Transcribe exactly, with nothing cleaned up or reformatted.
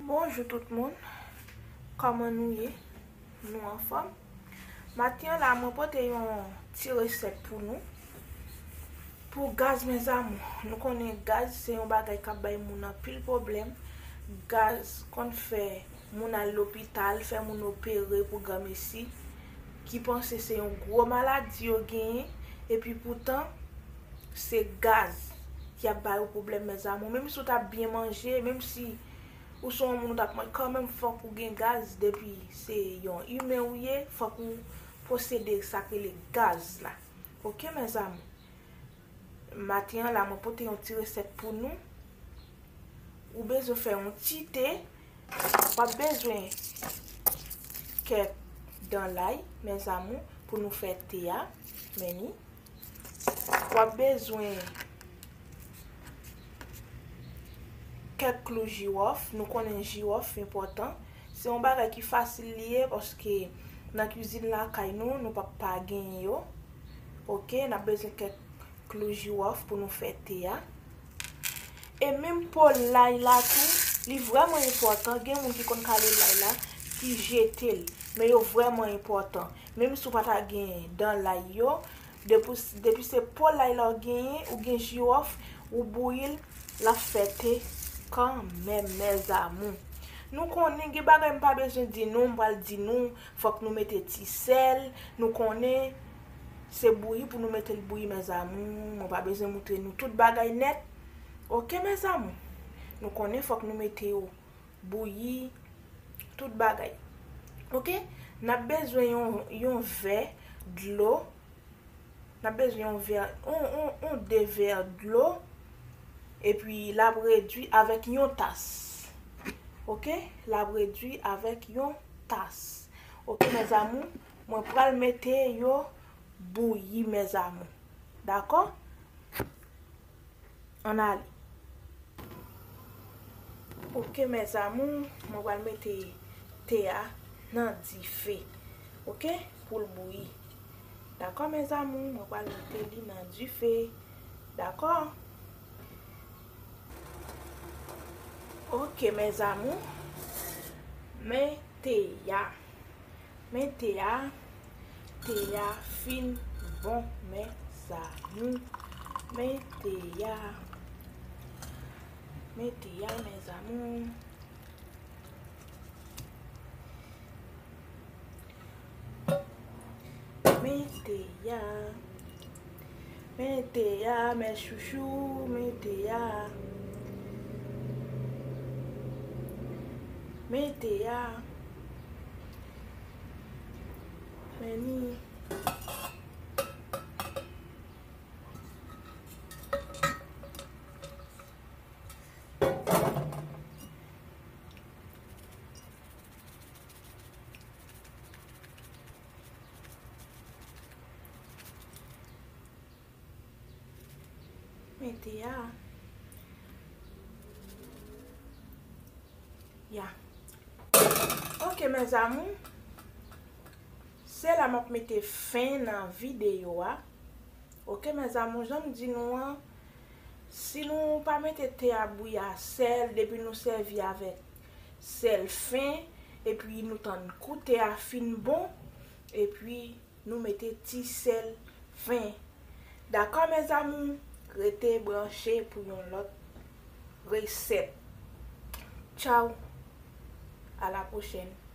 Bonjou tout moun, kòman nou ye? Nou anfòm? Maten an la, mwen pote yon ti resèt pou nou. Pou gaz, mes amours, nou konnen gaz se yon bagay k ap bay moun anpil pwoblèm. Gaz konn fè moun al lopital, fè moun opere pou granmesi, ki panse se yon gwo maladi yo genyen, epi poutan, se gaz ki ap ba yo pwoblèm, mes amours. Menm si w t ap byen manje, menm si ou se yon moun ou t ap manje, kanmenm fòk ou gen gaz, depi se yon imen ou ye, fòk ou posede sa k rele gaz la. Oke, mes amours? Maten an la, mwen pote yon ti resèt pou nou. Ou bezwen fè yon ti te. W ap bezwen kèk dan lay, mes amours, pou nou fè te a. Men ni. W ap bezwen kèk klou jiwòf. Nou konnen jiwòf enpòtan. Se yon bagay ki fasil li ye, paske nan kwizin lakay nou, nou p ap pa genyen yo. Oke, n ap bezwen kèk klou jiwòf pou nou fè te a. E menm po lay la tou, li vrèman enpòtan. Gen moun ki konn kale lay la, ki jete l. Men yo vrèman enpòtan. Menm si w pa ta gen dan lay yo, depi, depi se po lay la w genyen, ou gen jiwòf, ou bouyi l, l ap fè te kanmenm, mes amours. Nou konnen gen bagay m pa bezwen di nou, m pral di nou, fòk nou mete ti sèl, nou konnen se bouyi pou nou mete l bouyi, mes amours. Mwen pa bezwen moutre nou tout bagay nèt. Oke, mes amours? Nou konnen fòk nou mete yo bouyi, tout bagay. Oke? N ap bezwen yon, yon vè dlo. N ap bezwen yon vè, yon, yon, yon de vè dlo. Epi l ap redwi avèk yon tas. Oke? L ap redwi avèk yon tas. Oke, mes amours, mwen pral mete yo bouyi, mes amours. Dakò? Ann ale. Oke, mes amours, mwen pral mete te a nan dife. Oke? Pou l bouyi. Dakò, mes amours, mwen pral mete li nan dife. Dakò? Oke, mes amours. Men te a. Men te a. Te a fin bon, mes amours. Men te a. Men te a, mes amours. Men te a. Men te a, mes chouchous, men te a. Men te a. Men ni. Men te a. Ya. Oke, mes amours. Se la m ap mete fen nan videyo a. Oke, mes amours, jan m di nou an, si nou pa mete te a bouyi a sèl, depi nou sèvi avèk sèl fen, epi nou tann kou te a fin bon, epi nou mete ti sèl fen. Dakò, mes amours? Rete branche pou yon lòt resèt. Tchaw! A la pwochèn!